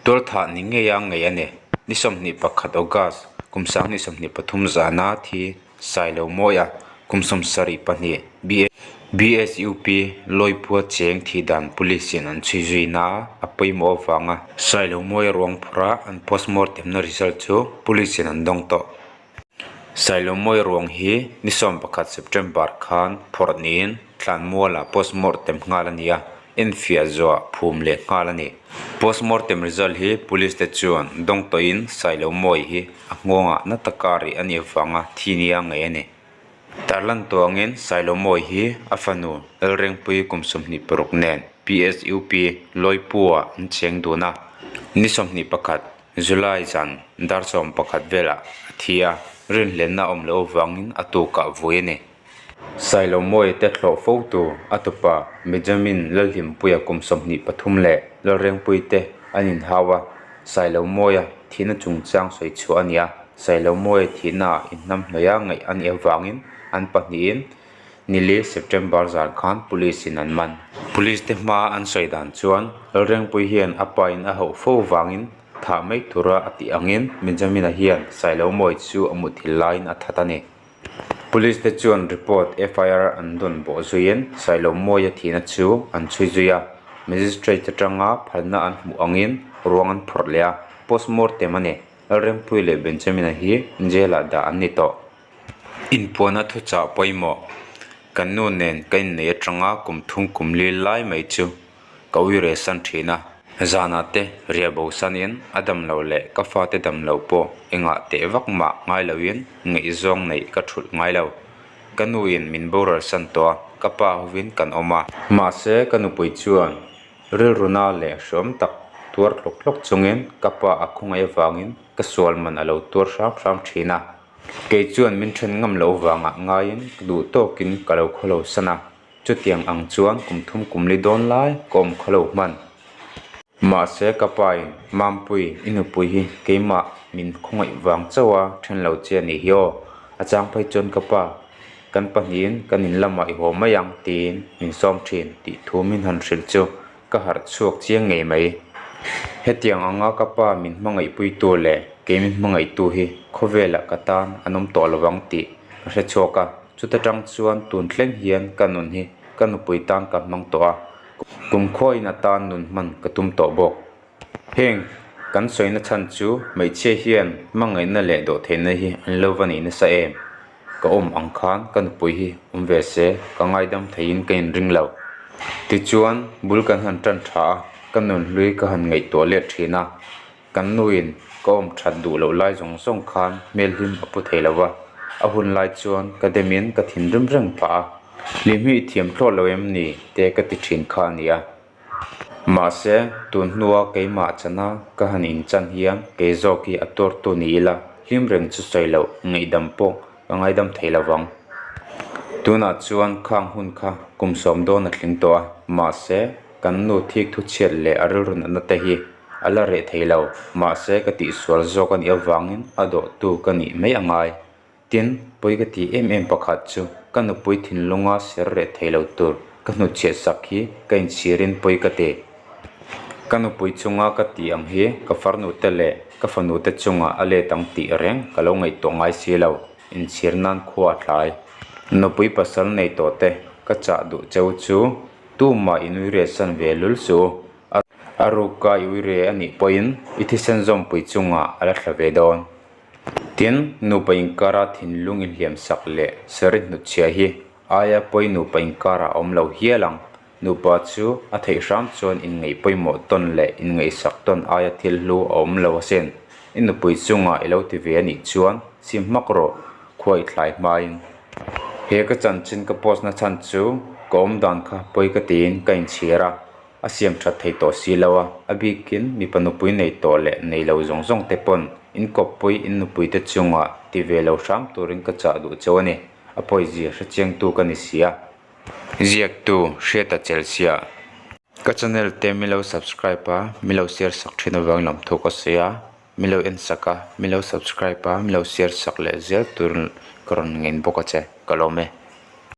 Tualthah ni ngeia ngaih a ni. Ni 21 August, kum 2023 zana thi Sailomawi a, kum 72 BSUP Lawipua cheng thih dan Police in an chhui zui na a pawimawh avanga Sailomawi ruang phura an postmortem na result chu Police in an dawng tawh. Sailomawi ruang hi ni 11 September khan phawrh niin Tlanmuala postmortem nghal a ni a, enfiah zuah phum leh nghal a ni. Postmortem result hi Police te chuan dawng tawhin Sailomawi hi a nghawngah na taka rih a nih avanga thi nia ngaih a ni. Tarlan tuangin Sailomawi hi a fanu Lalrengpui kum 26 nen PSUP Lawipua an cheng dun a, ni 21 July zan dar 11 velah a thi a, rinhlenna awm loh avangin a tukah vui a ni. Sailomawi te thlawh fo tu a tupa Benjamin Lalhlimpuia kum 23 leh Lalrengpui te an inhau a, Sailomawia thihna chungchang sawi chhuah a ni a, Sailomawia thihnaah inhnamhnawih a ngaih a nih avangin an pahnihin nili September zan khan Police in an man. Police te hma an sawi dan chuan Lalrengpui hian a pa in a hauh fo vangin thah mai tura a tih angin Benjamin-a hian Sailomawi chu a muthilh laiin a that a ni. Police te chuan report FIR an dawn bawh zuiin Sailomawia thihna chu an chhui zui a, Magistrate atanga phalna an hmuh angin ruang an phawrh leh a, postmortem a ni. Lalrengpui leh Benjamin-a hi jail-ah dah an ni tawh. Inpuana thuchah pawimawh, Kan nu nen ka inneih atanga kum thum kum li lai mai chu ka ui reh san thin a. Zanah te riah bo sanin a dam lo leh ka fate dam lo pawh engah teh vak mah ngai loin ngaihzawng neih ka thulh ngai lo. Ka nuin min boral san tawh a, ka pa hovin kan awm a. Mahse ka nupui chuan rilruna leh hreawm tak tuar tlawk tlawk chungin ka pa a khawngaih avangin ka sual man a lo tuar hram hram thin a. Kei chuan min then ngam loh vangah ngaiin ka duh tawkin ka lo khawlo san a. Chutiang ang chuan kum thum kum li dawn lai ka awm kha lo hman. Mahse ka pain, Mampui, i nupui hi keimah min khawngaih vang chauh a then lo che a nih hi aw. A chang phei chuan ka pa, kan pahnihin kan in lamah i haw mai ang tiin min sawm thin tih thu min han hrilh chu ka harh chhuak chiang ngei mai. Hetiang anga ka pa min hmangaihpuitu leh kei min hmangaihtu hi khawvelah ka tan an awm tawh lovang tih ka hre chhuak a. Chuta tang chuan tun thleng hian ka nun hi ka nupui tan ka hmang tawh a, kumkhuain a tan nun hman ka tum tawh bawk. Heng kan sawina chhan chu hmeichhia hian hmangaihna leh dawhtheihna hi an lo va nei nasa em? Ka awm ang khan ka nupui hi awm ve se ka ngaidam theiin ka inring lo. Tichuan bul kan han tan tha a, ka nun hlui ka han ngaihtuah let thin a. Kan nuin ka awm that duh loh lai zawng zawng khan hmel hlim a pu thei lo va, a hun lai chuan ka demin ka thinrim reng phah a, hlim hi i thiam thlawt lo em ni te ka ti thin kha a ni a. Mahse, tun hnua keimah chana ka han inchan hian kei zawk hi a tuartu ni ila hlim reng chu sawi loh ngaihdam pawh ka ngaidam thei lo vang. Tunah chuan khang hun kha kum sawm dawn a tling tawh a, mahse, kan nu thik thu chhiat leh a rilru natna te hi A la reh thei lo, mahse ka tihsual zawk a nih avangin a dawhtu ka nih mai a ngai. Tin, pawi ka tih em em pakhat chu ka nupui thinlunga ser reh thei lo tur ka hnutchhiah sak hi ka inchhirin pawi ka ti. Ka nupui chunga ka tih ang hi ka farnute leh ka fanute chungah a let ang tih reng ka lo ngaihtuah ngai si lo, inchhir nan khua a tlai. Nupui pasal nei tawh te ka chah duh cheu chu tumah inui riahsan ve lul suh u. A ruk a i uire a nih pawhin i thisen zawmpui chungah a la thla ve dawn. Tin, nupa inkara thinlung inhliam sak leh sarih hnutchhiah hi aia pawi nupa inkarah a awm lo hial ang. Nupa chu a theih hram chuan inngaih pawimawh tawn leh inngaihsak tawn aia thil hlu a awm lo asin. I nupui chungah i lo ti ve a nih chuan sim hmak rawh, khuai thlai hmain. He ka chanchin ka post na chhan chu ka awm dan kha pawi ka tiin ka inchhir a. A siam that thei tawh si lo a, a bikin mipa nupui nei tawh leh nei lo zawng zawng te pawn in kawppui in nupui te chungah ti ve lo hram turin ka chah duh cheu a ni, a pawizia hre chiangtu ka ni si a. Ziaktu, Hriata Chelsia. Ka channel te mi lo subscribe a, mi lo share sak thin avangin lawmthu ka sawi a, mi lo en sak a, mi lo subscribe a, mi lo share sak leh zel turin ka rawn ngen bawk a che, ka lawm e.